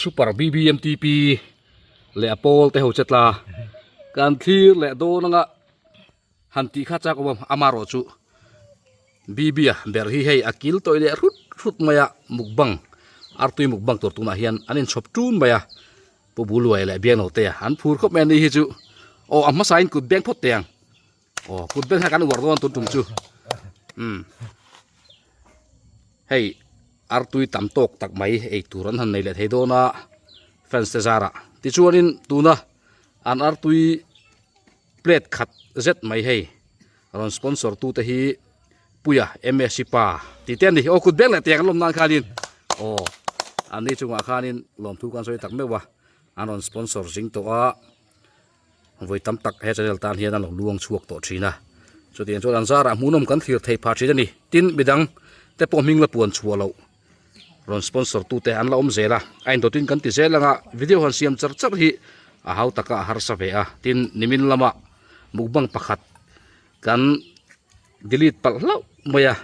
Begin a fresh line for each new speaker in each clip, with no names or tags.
Super BBMTP leh a pawl te ho che tla kan thlir leh dawn anga han tih kha chak awm amarawh chu BB a ber hi hei a kil tawih leh hrut hrut mai a mukbang artui mukbang tur tunah hian an inchhawp tun mai a. Pu Buluai leh Biangnote an phur khawp mai a ni hi chu aw a hmasa in kut beng phawt teh ang aw kut beng kha kan uar dawn tun tum chu umm hei artui tam tawk tak mai ei tur an han nei leh thei dawn a fans te zarah tichuanin tuna an artui plate khat zet mai hei rawn sponsor tu te hi Puia MSc pa tih te a ni. Aw kut beng leh tiang an lawm nan khanin aw an ni chungah khanin lawmthu kan sawi tak meuh a, an rawn sponsor zing tawh a, vawi tam tak he channel tan hian an lo luang chhuak tawh thin a, chutiang chuan an zarah hmuhnawm kan thlir thei phah thin a ni. Tin, midang te pawh hming la puan chhuah loh rawn sponsor tu te an la awm zel a, a indawtin kan ti zel anga video han siam char char hi a hau taka a harsa ve a, tin nimin lama mukbang pakhat kan delete palh hlauh mai a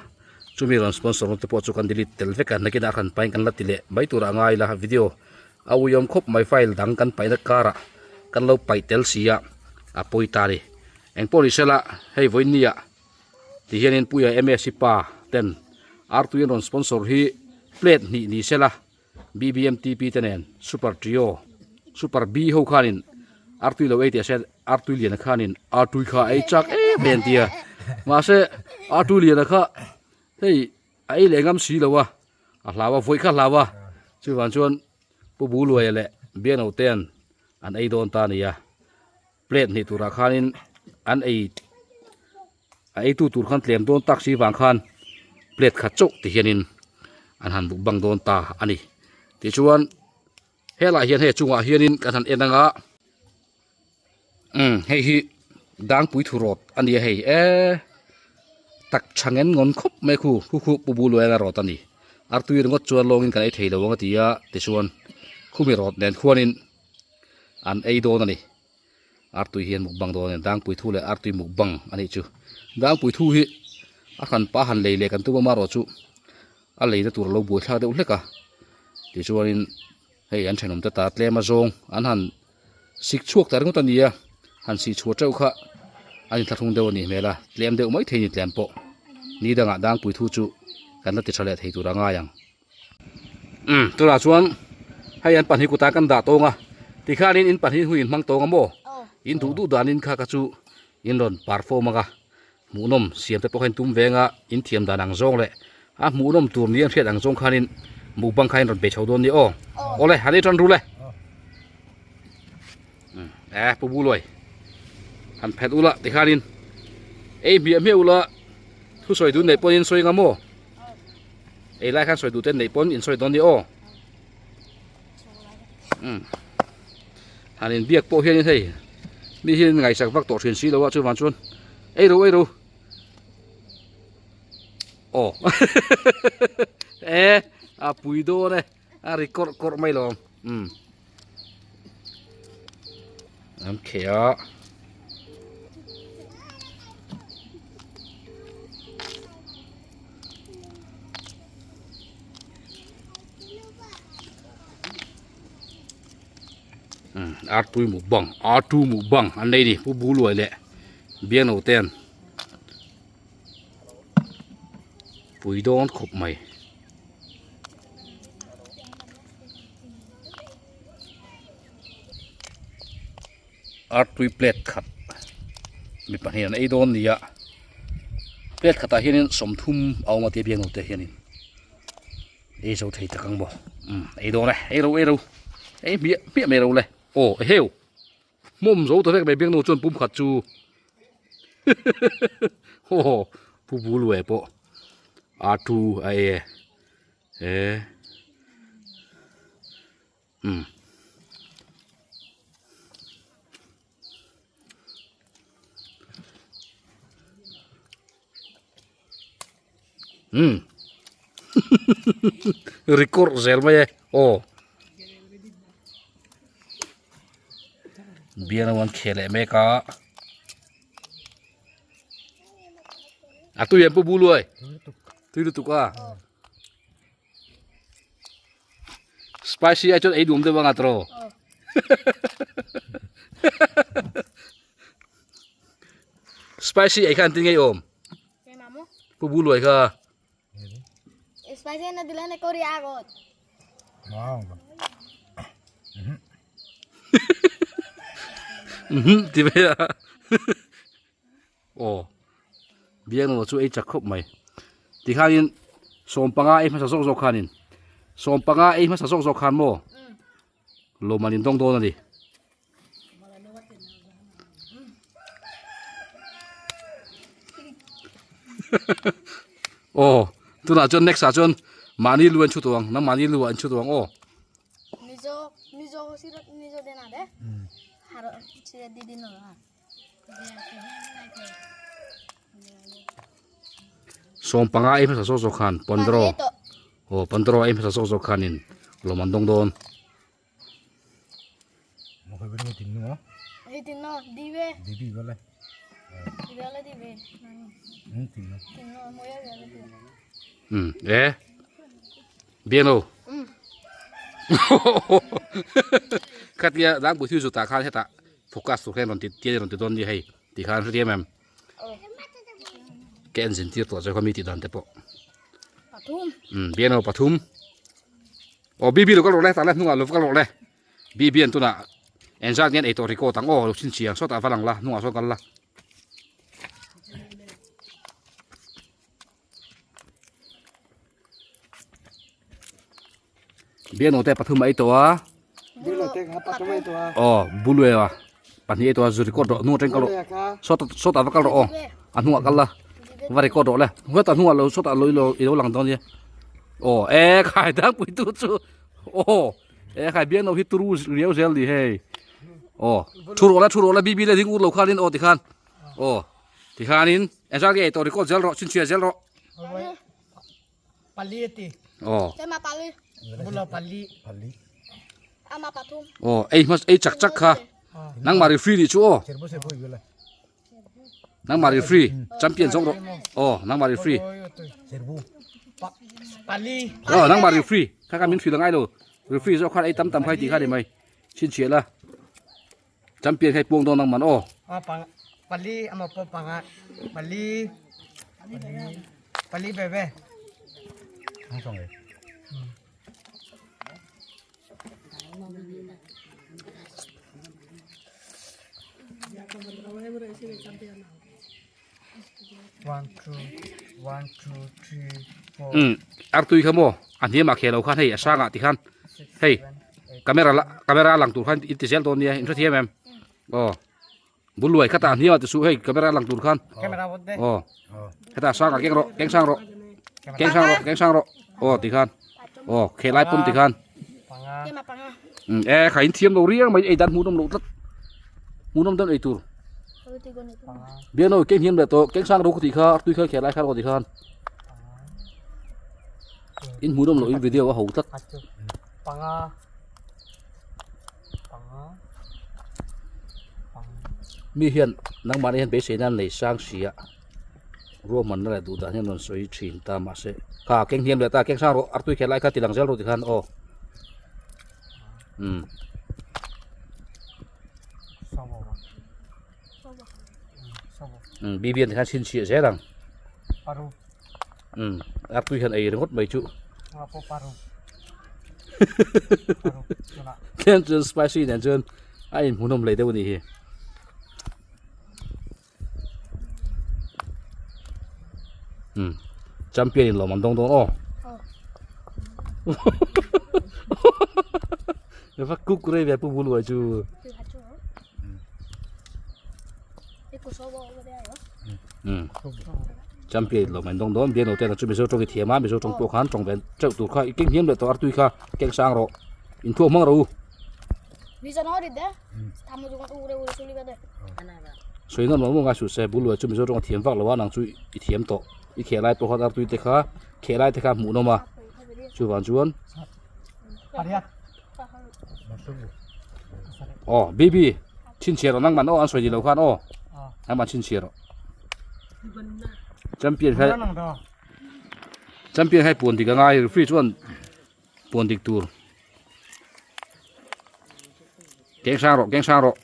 chumi rawn sponsor na te pawh chu kan delete tel vek a nakinah khan pain kan la ti leh mai turah a ngai la video a uiawm khawp mai file dang kan paihna karah kan lo paih tel si a a pawi ta a ni engpawh ni sela hei vawinia ti hianin puia msc pa ten artui an rawn sponsor hi plate hnih ni sela. BBMTP te nen super trio super B ho khanin artui lo ei tih a hriat artui liana khanin artui kha a ei chak em em tia mahse artui liana kha hei a ei leh ngam si lo a a hlau a vawi kha a hlau a chuvang chuan pu Buluaia leh Biano ten an ei dawn ta a ni a plate hnih turah khanin an ei A eitu tur khan tlem dawn tak si vang khan plate khat chauh ti hianin an han buk bang dawn ta a ni. Tichuan helaiah hian hei chungah hianin kan han en anga umm hei hi dangpui thu rawt a ni a hei eee tak tha ngen ngawn khawp mai khu khu khu pu bul luai a rawt a ni. Artui ringawt chuan lawngin kan ei thei lo ang a ti a tichuan khumi rawt nen khuanin an ei dawn a ni. Artui hian mukbang dawn a ni dangpui thu leh artui mukbang a nih chu dangpui thu hi a hran pa han lei leh kan tum a marawh chu a leina tur a lo buai thlak deuh hlek a tichuanin hei an thenawm te ta tlem a zawng an han sik chhuak ta ringawt a ni a han sih chhuah teuh kha a inthlahrung deuh a nih hmel a tlem deuh mai thei a ni tlem pawh ni dangah dangpui thu chu kan la ti tha leh thei tur a ngai ang. Umm tunah chuan hei an pahnih kutah kan dah tawng a tikhanin in pahnih hu in hmang tawng a maw in duh duh danin kha kha chu in rawn perform anga hmuhnawm siam te pawh kha in tum veng a in thiam dan ang zawng leh a hmuhnawm tur ni an hriat ang zawng khanin mukbang kha in rawn bei chho dawn ni aw awle han ei tan rul e umm eh pu buluai han phet ula tikhanin ei hmiah hmiah ula thusawi dun neih pawhin sawi anga maw. Ei lai khan sawi duh te neih pawn in sawi dawn ni aw. Um. Han in biak pawh hianin hei mi hian ngaihsak vak tawh thin si lo a chuvang chuan ei ro ei ro. Aw. E a pui dawn e a ri kawrh kawrh mai lawm. Um. An kheh a. Artui mukbang artu mukbang an nei ni pu buluai leh biangno ten pui dawn khawp mai. Artui plate khat mi pahnih an ei dawn nia. Plate khatah hianin sawmthum a awm a tia biangno te hianin ei zo thei tak ang maw umm ei dawn e ei ro ei ro ei hmiah hmiah mai ro le aw eheu hmawm zo ta vek mai biangno chuan pum khat chu aw pu bul uai pawh a tu a e e umm. Umm record zel mai e aw bial an khel leh mek a a tui em pu bu luai tui lutuk a. Spicy ai chuan ei duam deuh anga tawh Spicy ei khan tin ngei awm Pu bu luai kha
Spicy na dilan na kori agot
Mhm ti mai a Aw biangno chu ei chak khawp mai tikhanin sawm panga ei hmasa zawk zawk khanin sawm panga ei hmasa zawk zawk khan maw lawmman in dawng dawn a ni. Aw tunah chuan next ah chuan mahni lu an chhut ang nang mahni lu ah an chhut ang aw. Sawm panga ei hmasa zawk zawk khan pondro aw pondro ei hmasa zawk zawk khanin lawm an dawng dawn. Um e biano khatia dangpui thil zutah khan hetah focus tur hian rawn ti tia rawn ti dawn nia hei ti khan hrethiam em ka en zin tir tawh che kha mi tih dan te pawh um biano pathum aw bibi lo kal rawh le tah le hnungah lo kal rawh le bibi an tunah engzat nge an ei tawh record ang aw lo chhinchhiah sawtah va lang la hnungah sawn kal la. Biano te pathum a ei tawh a aw bulue a pahnih ei tawh a zu record rawh hnung atang kal rawh sawta sawtah va kal rawh aw a hnungah kal la va record rawh le hetah hnungah lo sawtah lo i lo lang dawn nia aw e khai dangpui tu chu aw e khai biano hi turu riau zel ni hei aw thu rawh la thu rawh la bibi le ding ur lo khanin aw tikhan aw. Tikhanin engzat nge ei tawh record zel rawh chhinchhiah zel rawh.
Pali a ti.
Aw.
Kema pali.
Bula pali.
Pali.
Ama pathum.
Aw ei hmas ei chak chak kha. Nangmah referee nih chu aw.
Serbo serbo i
Nangmah referee champion zawk rawh. Aw nangmah referee.
Serbo.
Pali.
Aw nangmah referee kha kha min hrilh angai lo. Referee zawk khan ei tam tam kha i tih kha ni mai. Chhinchhiah la. Champion kha i puang dawn ang man aw.
Aw pang pali emaw pawh panga pali pali ve ve. One two one two three four.
Um artui kha maw a hniam ah khel lo khan hei a sang ah ti khan hei camera la camera lang tur khan in ti zel dawn nia in hrethiam em aw bul luai kha tah a hniam ah ti suh hei camera lang tur khan aw heta a sang ah keng rawh keng sang rawh keng sang rawh keng sang rawh aw ti khan aw khel lai pawm ti khan um e kha in thiam lo riang mai ei dan hmuhnawm loh tlat hmuhnawm dawn ei tur. Biano keng hiam leh tawh keng sang ro ka tih kha tui kha khel lai kha ro tih khan in hmuh nawm loh in video a ho tlat mi hian nangmahni hian beisei nan nei sang si a ruahmanna leh duh dan hian rawn sawi thin ta mahse kha keng hniam leh ta keng sang rawh artui khel lai kha ti lang zel ro tikhan aw umm. Bibi an ti khan chhinchhiah zel ang umm artui hian ei ringawt mai chu tlem chuan spicy nen chuan a inhmuhnawm hlei deuh a nih hi. Um champion in lawm an dawng dawn aw. Va cook rei ve pu buluai chu. Um champion in lawm an dawng dawn bian lo te chu mizo tawng i thiam a mizo tawng pawh khan tawng ve teuh tur kha i keng hniam leh tawh artui kha keng sang rawh inthuak hmang rawh u. Sawi nawm lo maw ngai suh se bul luai chu Mizo tawng a thiam vak lo a nang chu i thiam tawh i kheh lai pawh khan artui te kha kheh lai te kha hmuh nawm a chuvang chuan aw bibi chhinchhiah rawh nangman aw an sawi ni lo khan aw nangman chhinchhiah rawh champion kha champion kha i puan dik a ngai referee chuan Puan dik tur. Keng hrang rawh, keng hrang rawh.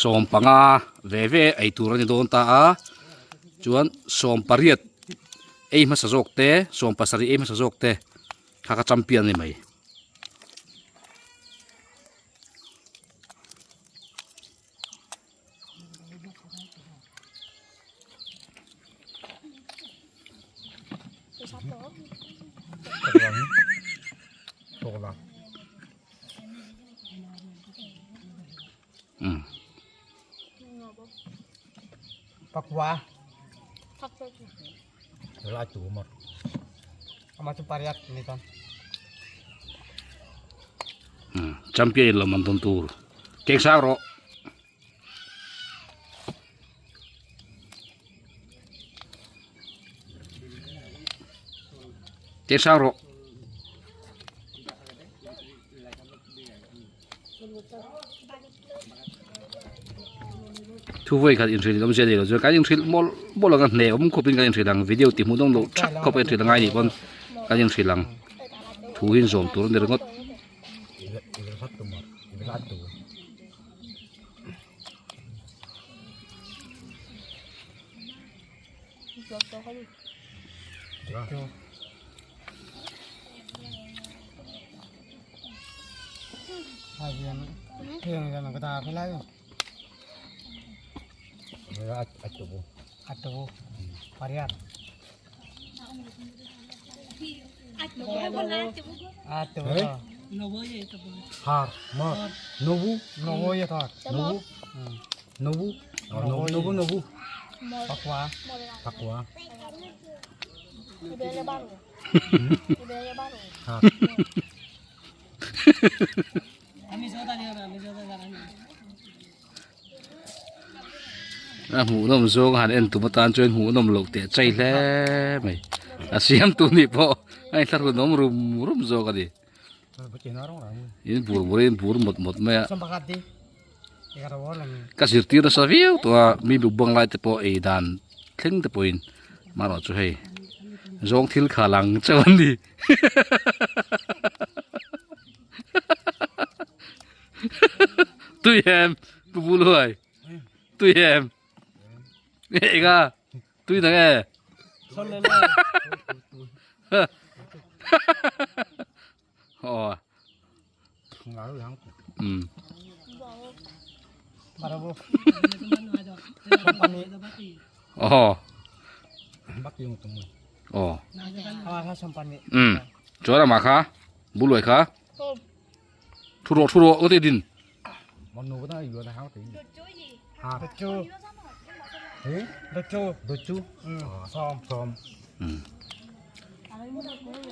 Sawmpanga ve ve ei tur a ni dawn ta a chuan sawmpariat Ei hmasa zawk te, 70 ei hmasa zawk te kha ka champion a ni mai.
Pakua.
Champion in lawm an dawn tur keng sang rawh. Keng sang rawh. Thu vawi khat inhrilh awm zia ni lo chuan kan inhrilh mawlh mawlh ang a hne awm khawpin kan inhrilh ang video tih hmuh nawm loh thak khawp a inhrilh angai nih pawn kan inhrilh ang thu hi zawm tur a ni ringawt. A hmuh nawm zawng a han en tum atan chuan hmuh nawm loh teh chei hle mai a siam tu nih pawh a inthlahrun awm rum rum zawk a ni in bur bur in bur mawt mawt mai a ka zirtir nasa viau tawh a mi buk bang lai te pawh ei dan thleng te pawhin marawh chu hei zawng thil kha lang chauh an ni. Tui em pu bul huai tui em eng a tui nang e aw um aw aw um chuan amah kha buluai kha Thu rawh thu rawh ka ti din.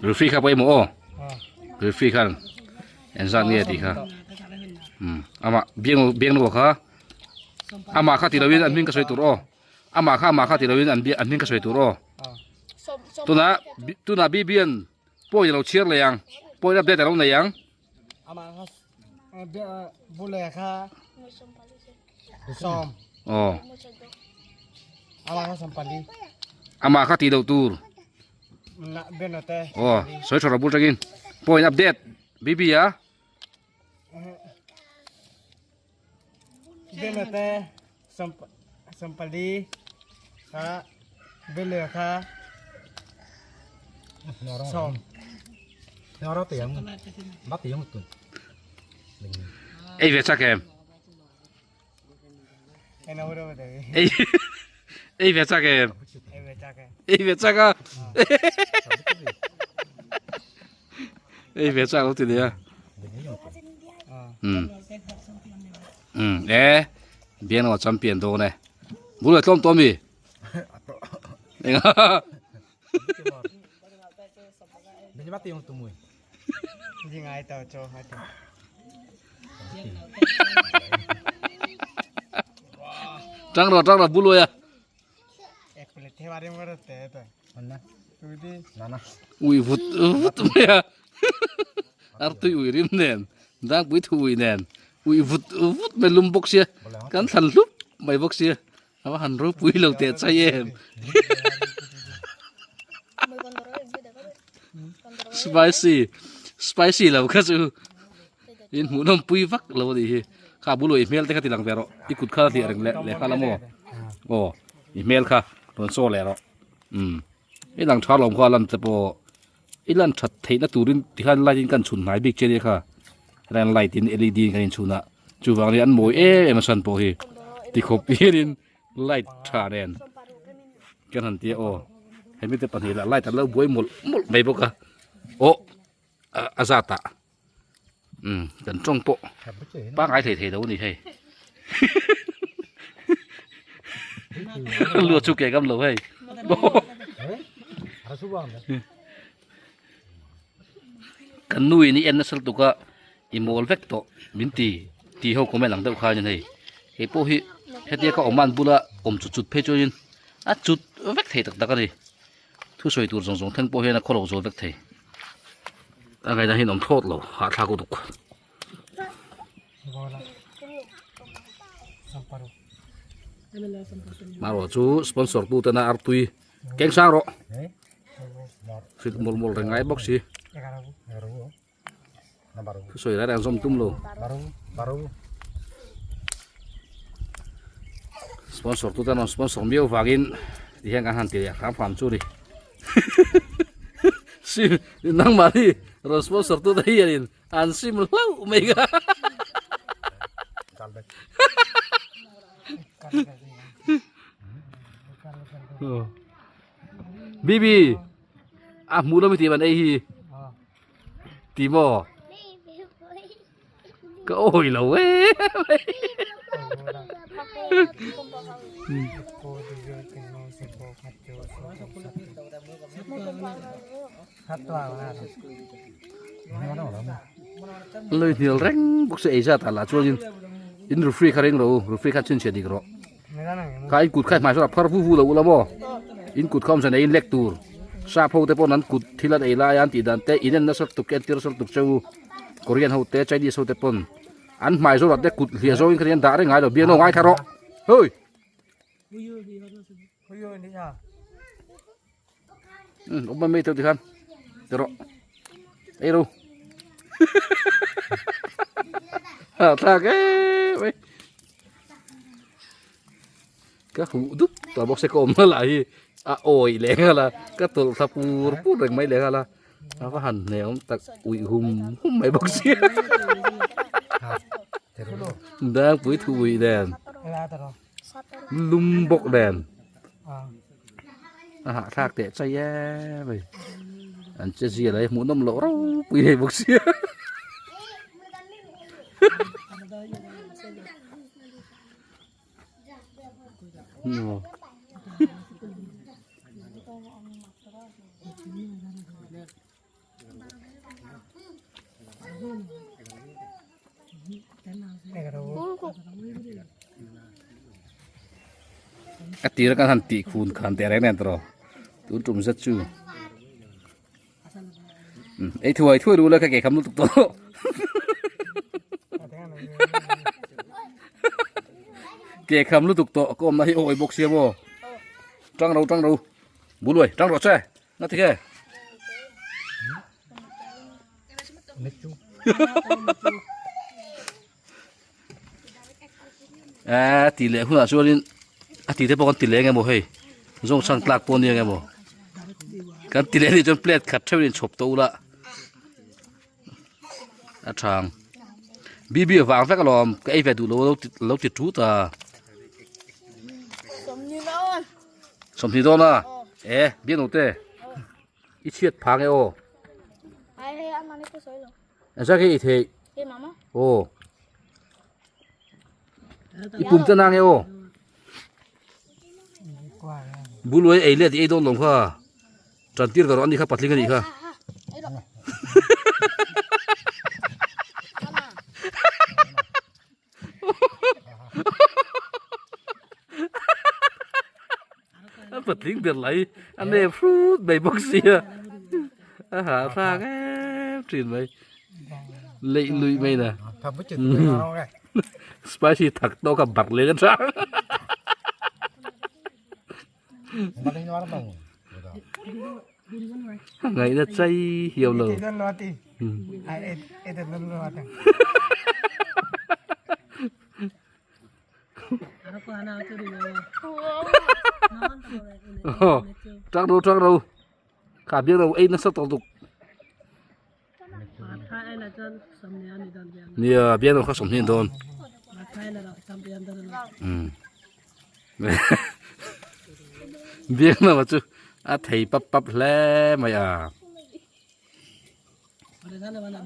Referee kha pawimawh aw. Referee khan engzat nge tih kha. Amah biang biang lo kha. Amah kha ti loin an hming ka sawi tur aw. Amah kha amah kha ti loin an an hming ka sawi tur aw. Tuna tuna BBN point alo chhiar leh ang point update alo nei ang. Aw. Amah kha tih loh tur. Aw sawi tha rawh bul tangin point update BB a.
Benote 14 kha Bele kha 10.
Ei ve chak em? Ei ei ve chak em? Ei ve chak a. Ei ve chak lo ti nia. Um. Um e bian wa champion dawn e. Bul a tlawm tawh mi? Enga. Tang rawh tang rawh buluai a. Ui vut vut mai a. Artui ui rim nen dangpui thu ui nen ui vut vut mai lum bawk sia kan thlan hlup mai bawk sia a va han ropui lo teh chai em. Spicy spicy lo kha chu in hmuhnawm pui vak lo a nih hi kha bul i hmel te kha ti lang ve rawh i kut kha hliah reng leh leh kha la maw aw i hmel kha rawn saw leh rawh umm i lang tha lawm kha a lan te pawh i lan that theihna turin tikhan light in kan chhun hnai bik che nia kha helaiah light in L E D in kan inchhun a chuvang nia an mawi em em a chhan pawh hi tikhawp hianin light tha nen kan han tia aw hemi te pahnih lah light an lo buai mawlh mawlh mai bawk a aw a zat ah umm kan tawng pawh pangngai thei thei lo a ni hei luat chu ke ngam lo hei kan nu in i en nasa lutuk a i mawl vek tawh min ti tih ho comment ang deuh khan hei hei pawh hi hetia ka awm a an bula awm chut chut phei chuanin a chut vek thei tak tak a ni thusawi tur zawng zawng thleng pawh hian a khawlo zawl vek thei a ngaihna hi an awm thlawt lo hahthlak lutuk. Marawh chu sponsor tu tena artui keng sang rawh hrilh mawlh mawlh reng ngai bawk si. Thusawi reng reng zawm tum lo. Sponsor tu ten rawn sponsor miau vangin ti hian kan han ti leh hram hram chu ni. Sim nangmah hi rawn sponsor tu te hianin an sim hlauh mai ka. Bibi a hmuh lo mi tih man ei hi. Ti maw? Ka awi lo e. Lui hnial reng bawk se ei zat ah lah chuanin in referee kha ring rawh u referee kha chhinchhiah dik rawh. Kha in kut kha hmai sawn a phar vu vu lo ula maw in kut kha awmzia nei in lek tur sap ho te pawn an kut thil an ei lai a an tih dan te in en nasa tuk entir nasa tuk cheu Korean ho te Chinese ho te pawn an hmai zawrah te kut hliah zawngin khan in an dah reng ngai lo biak ngai thla rawh hei. Awm mai mai teuh tikhan ti rawh ei ro thlak em mai ka huh dup tawh bawk se ka awm na lah hi a awi leh nghal a ka tawlh thla pur pur reng mai leh nghal a a va han hne awm tak uih hum hum mai bawk sia dangpui thu uih nen. Lum bawk nen a hahthlak teh chai em mai an che zia lai hmuhnawm loh ropui hei bawk sia A tir a kan han tih khun khan teh reng nen tawh. Tun tum zet chu. Ei thuai thuai ru la ka ke kham lutuk tawh. Ke kham lutuk tawh ka awmna hi awi bawk sia maw. Tang ro tang ro. Buluai tang rawh che. Na ti ke. A ti leh hunah chuanin a ti te pawh kan ti leh eng emaw hei zawng chhan tlak pawh a ni ang emaw kan ti leh anih chuan plate khat theuhin inchhawp tawh ula a tha ang bibi vang vek alawm ka ei ve duh lo lo ti tut a sawmhnih dawn a e biak naute i chhiat phang e aw. Engzah nge i theih? Aw. I pum te nang e aw. Buluai ei let i ei dawn lawm kha. Tan tir ka rawh ani kha patling ani kha. A patling ber lai a nep hrut mai bawk sia a hah thlak em thin mai leih luih mai na spicy thak tawk a barh leh a tang Ngaihna chai hiau lo. Tang ro tang ro. Kha biak ro ei nasa tawh tuk. Nia biak ro kha sawmhnih dawn. Biak nama chu a thei pap pap hle mai a.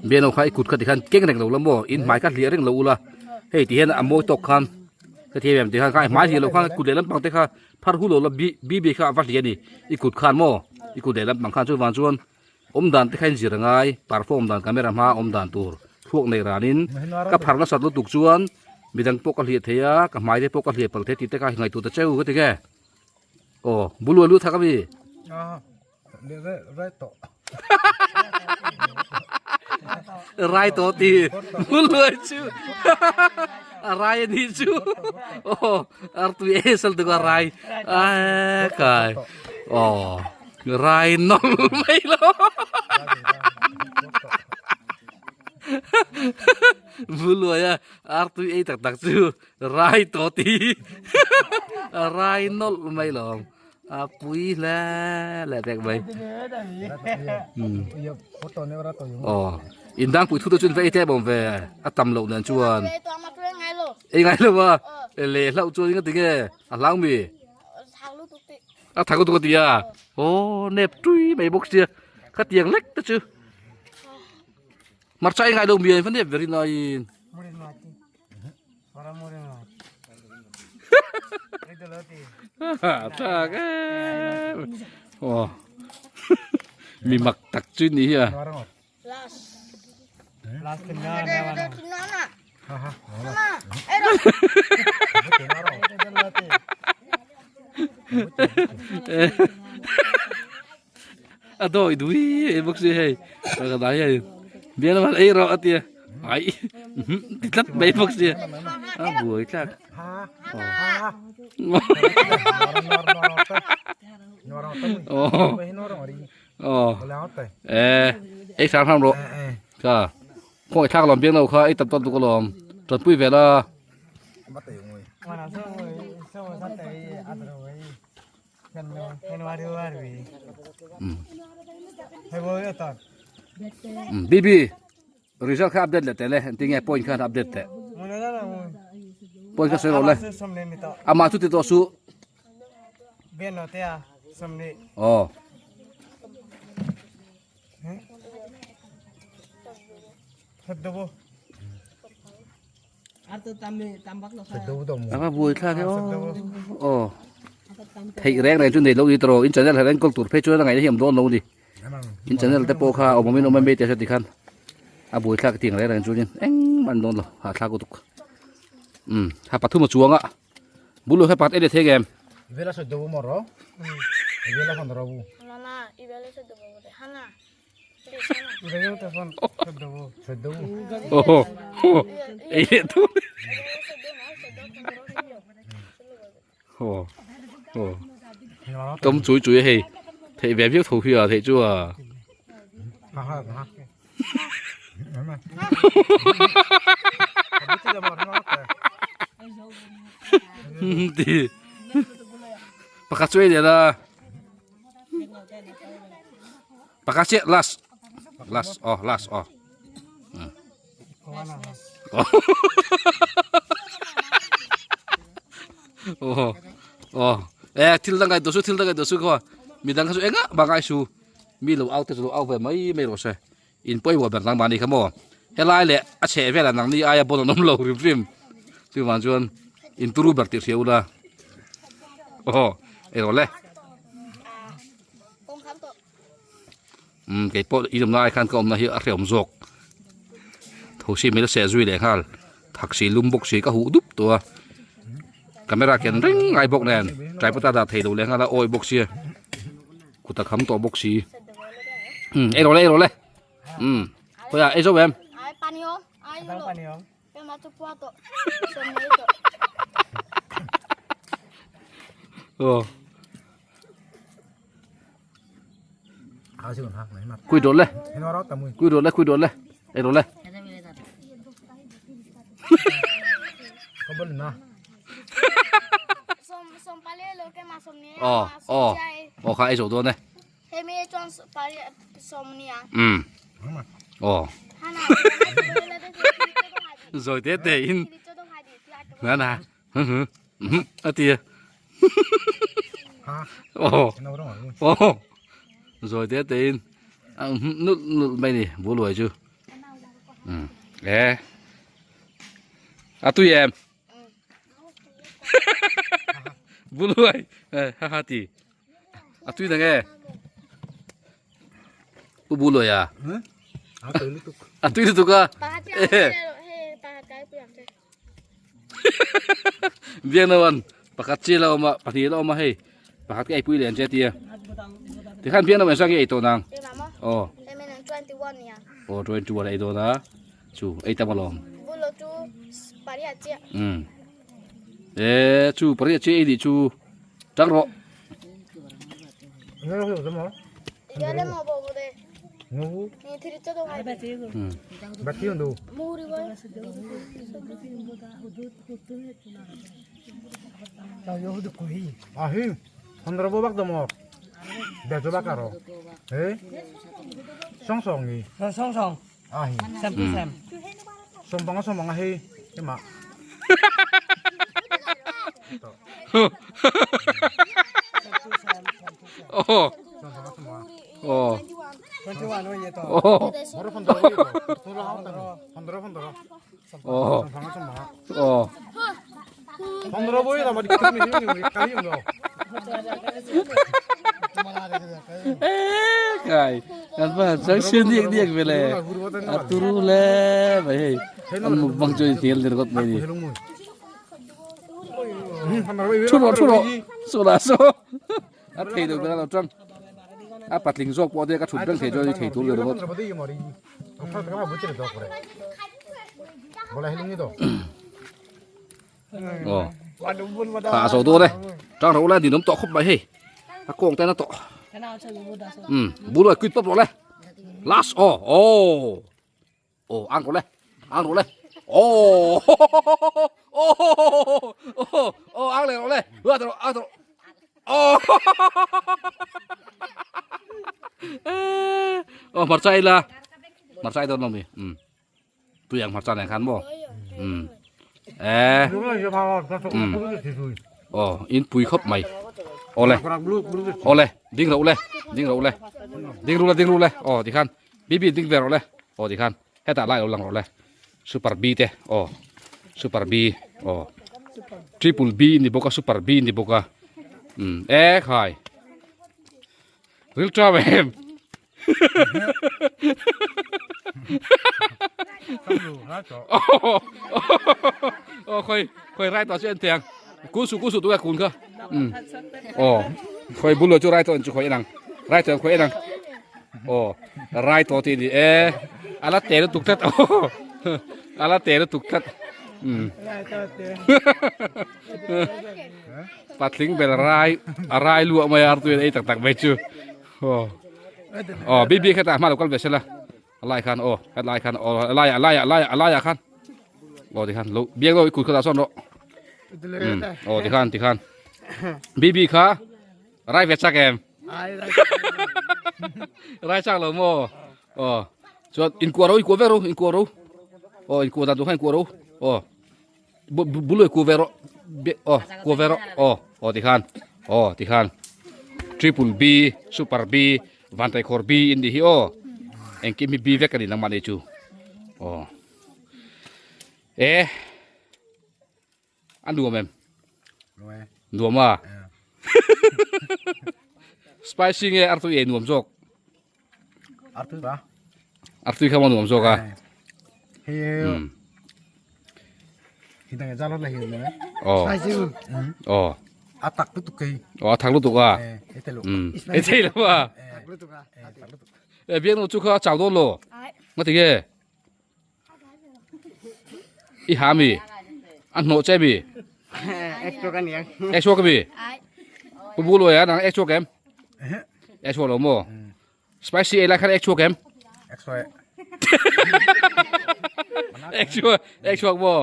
Biak no kha i kut kha tikhan keng reng lo la maw in hmai kha hliah reng lo ula hei ti hian a mawi tawk khan ka thiam em ti khan kha hmai hliah lo khan kut leh lampang te kha phar hu lo la bi bi kha a va hliah a ni i kut khan maw i kut leh lampang khan chuvang chuan Awm dan te kha in zir angai, perform dan camera hma awm dan tur thluak nei ranin ka phar nasat lutuk chuan midang pawh ka hliah thei a, ka hmai te pawh ka hliah palh thei tih te kha ngaihtuah ta cheu ka ti nge. Aw buluai lut thak ami? Rai tawh ti buluai chu a rai a nih chu aw artui e sal tuk a rai a kai aw. Rai nawlh mai lo. Buluai a artui ei tak tak chu rai tawh ti a rai nawlh mai lo a pui hle leh pek mai. Aw indang pui thu te chuan va ei tlem awm ve a tam loh nen chuan ei ngai lo a leh hlauh chuan enga tinge a hlau mi. A thak lutuk a ti a, aw nep tui mai bawk sia, khatiang lek te chu hmarcha i ngailo miai va nep ber in aiin. Thlak em aw mi mak tak chu ni hi a. A dawi dui ei bawk si hei ka dai hei bial man ei rawh a tia ai ti tlat mai bawk sia a buai thlak oh Aw. Eh, ei hram hram rawh. Ka. Khaw i thlak lawm biang lo kha ei tam tam tuk alawm. Tanpui ve la. Bibi, result kha update leh teh le. Engtin nge point khan update teh. Point kha sawi rawh le. Amah chu ti tawh suh. Aw. A va buai thlak e aw. Aw. Theih reng reng chu nei lo ni tawh in channel han enkawl tur phei chuan a ngaihna hi a awm dawn lo ni. In channel te pawh kha awm awmin awm a mi te hre tikhan a buai thlak tiang reng reng chuanin engmah an dawn lo hahthlak lutuk. Umm ha pathum a chuang a. Bulu kha pakhat en leh thei ngem?
Vela sawi deuh maw rawh.
Ei leh tur. Tom chui chui hei theih ve viau tho hi a theih chu a. Ti pakhat chu ei leh la pakhat chiah last last aw last aw. Aw e thil dang ngaihtuah su thil dang ngaihtuah su khaw midang kha chu engah mah ngai su mi lo au te chu lo au ve mai mai rawh se in pawimawh ber nangmah ni kha maw helai leh a chheh velah nangni aia bawn an awm lo hrim hrim chuvang chuan in turu ber tih hria ula aw ei rawh le. Umm kei pawh i awmna ai khan ka awmna hi a hrehawm zawk thosi hmel a seh zui leh nghal thaksi lum bawk si ka huh dup tawh a camera ken reng ngai bawk nen tripod a dah thei lo leh nghal a awi bawk sia kut a kham tawh bawk si umm ei rawh le ei rawh le umm khawiah ei zo em. Kui dawt le kui dawt le kui dawt le ei rawh le aw aw aw kha ei zo dawn e um aw zawi te te in na na a ti a aw aw zawi te te in a nulh nulh mai ni bul uai chu um e a tui em bul uai ha ha ti a tui na nge Pu bu luai a a tui lutuk a Biak no an pakhat chi la awm a pahnih la awm a hei pakhat ka eipui leh ang che tia tikhan biak no an sang i ei tawh nang aw aw 21 ei dawn a chu ei tam alawm um e chu pariat chi ei nih chu tang rawh A turu hle mai hei an mukbang chu a inhnial ni ringawt mai a ni thu rawh thu rawh saw lah saw a thei deuh ber a lo tang a patling zawk pawh te ka thut reng thei chuan a thei tur ni ringawt. Aw tha a zo dawn e tang ro lai din awm tawh khawp mai hei a kawng ten a tawh um bul a quit pawp rawh le last aw aw aw ang rawh le ang rawh le aw aw aw ang leh rawh le ang rawh ang rawh aw aw hmarcha ila hmarcha i dawn lo mi um tui ang hmarcha nen khan maw um e um aw in pui khawp mai awle awle ding ro le ding ro le ding ru le ding ru le aw tikhan bibi ding ve rawh le aw tikhan hetah lai lo lang rawh le super b te aw super b aw triple b ni bawk a super b ni bawk a um e khai ril tram em Ồ, khơi khơi rai tao sẽ ăn tiền. Cú su tu cái cún cơ. Ừ. Ồ. Khoi bulo chu rai to chu khoi enang. Rai to khoi enang. Oh rai to ti ni e. Ala te lu tuk tlat. Ala te lu tuk tlat. Um. Patling bel rai a rai luah mai a artui ei tak tak mai chu. Oh. Oh bibi kha ta hma lo kal ve sela. A lai khan aw a lai khan aw a laiah a laiah a laiah a laiah khan aw tikhan lo biak lo i kut kha dah sawn rawh um aw tikhan tikhan bibi kha rai ve chak em rai chak lo maw aw chuan inkuah ro inkuah vek ro inkuah ro aw inkuah dan tur khan inkuah ro aw bul kuah ve rawh aw kuah ve rawh aw aw tikhan aw tikhan triple b super b vantaihkhawr b in nih hi aw engkim hi b vek a ni nangmah ni chu aw e a nuam em nuam a spicy nge artui ei nuam zawk
Artui ba.
Artui kha ma nuam zawk a.
Hi hi dang zalo la hi ne.
Oh. Oh.
A tak lutuk kai.
Oh, a tak lutuk a.
Eh, e telo.
E thei lo a.
Tak lutuk a. Tak lutuk.
E biang no chu kha chau don lo. Nga ti ge. I ha mi a hnawh che mi
ek chhuak a niang
ek chhuak mi pu bu lo ya nang ek chhuak em ek chhuak lo mo spicy ei lai khan ek chhuak em
ek chhuak
ek chhuak ek chhuak mo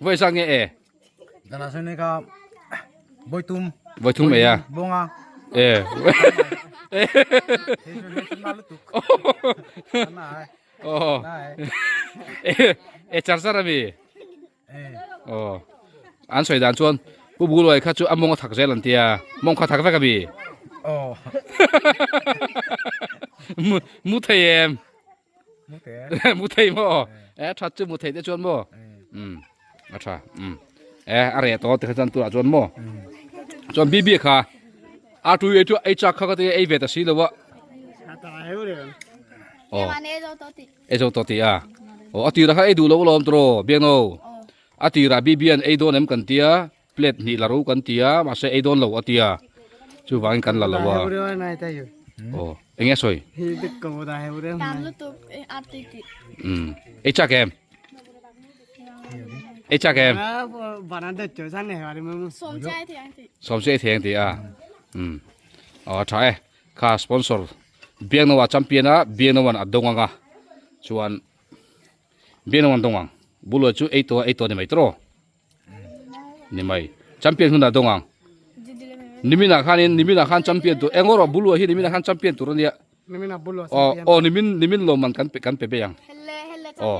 voi sang nge e
dana sene ka boi tum
voi thum e ya
bonga
e oh e char char ami oh an soi dan chuan pu buloi kha chu among thak zel an tia mong kha thak vek ami
oh
mu thei em mu thei mo e that chu mu thei te chuan mo um a tha um e a re to te khan tu a chuan mo chuan bibi kha a tu e chu ei chak kha ka te ei ve ta si lo wa
oh
e zo to ti a o a tira kha ei du lo lom tro biang no a tira bibi an ei don em kan tia plate hnih la ro kan tia mahse ei dawn lo a tia chuvangin kan la lo a aw eng nge sawi umm ei chak em ei chak em sawm chiah i thei ang tih a umm aw a tha e kha sponsor Biangnoa champion a Biangnoa'n a dawng ang a chuan Biangnoa'n dawng ang Buluai chu ei tawh a ei tawh a ni mai tawh ni mai champion hunah dawng ang niminah khanin niminah khan champion tur eng erawh bulua hi niminah khan champion tur ania aw aw nimin nimin lawmman kan pe kan pe be ang aw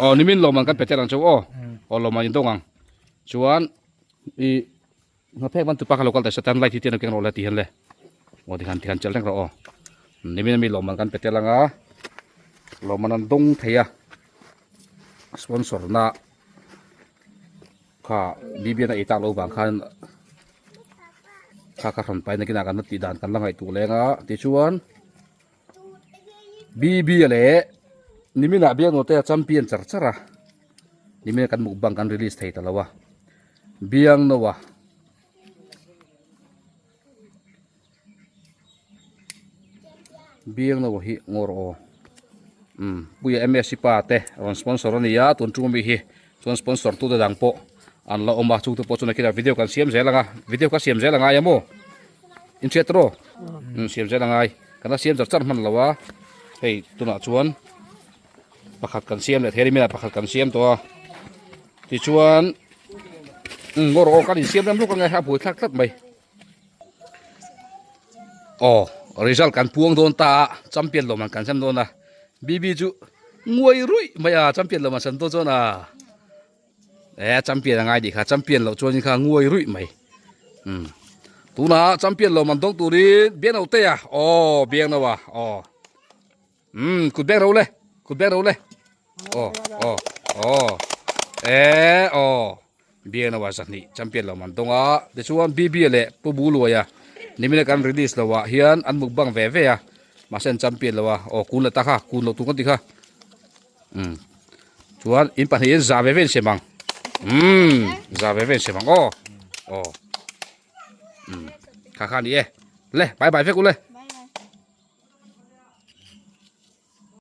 aw nimin lawmman kan pe tel ang chu aw aw lawmman in dawng ang chuan i Hnaphek ban tupa kha lo kal ta satan light hi tian keng rawh le ti hian le aw ti khan ti khan chelh reng rawh aw nimin ami lawmman kan pe tel anga lawmman an dawng thei a sponsor na kha BBN a ei tak loh vang khan kha kha hran paina kinah kan la tih dan kan la ngaihtuah leng a tichuan BB leh niminah biaknaw te a champion char char a nimin kan mukbang kan release thei ta lo a biangnaw a biangnaw hi ngawr aw umm puia msc pa te rawn sponsor a ni a tun tum ami hi chuan sponsor tu te dang pawh an la awm a chungte pawh chuan nakinah video kan siam zel ang a video ka siam zel angai a maw inhriat rawh umm siam zel angai kan la siam char char hman lo a hei tunah chuan pakhat kan siam leh thei a ni mai a pakhat kan siam tawh a tichuan umm ngaw rawh aw kan insiam rem lawk ange a buai thlak tlat mai aw result kan puang dawn ta a champion lawm an kan sem dawn a bb chu nguai ruih mai a champion lawm an sem dawn chuan a e champion a ngai tih kha champion loh chuan kha nguai ruih mai um tuna champion lawm an dawng turin biangno te a aw biangno a aw um kut beng ro le kut beng ro le aw aw aw e aw biangno a zahnih champion lawm an dawng a tichuan bb leh pu buluaia nimina kan release lo ah hian an mukbang ve ve a mahse an champion lo a aw kun leh ta kha kun loh tur kan ti kha um chuan in pahnih in za ve ve in sem ang um za ve ve in sem ang aw aw. Kha kha ni e. Le, bye bye vek u le.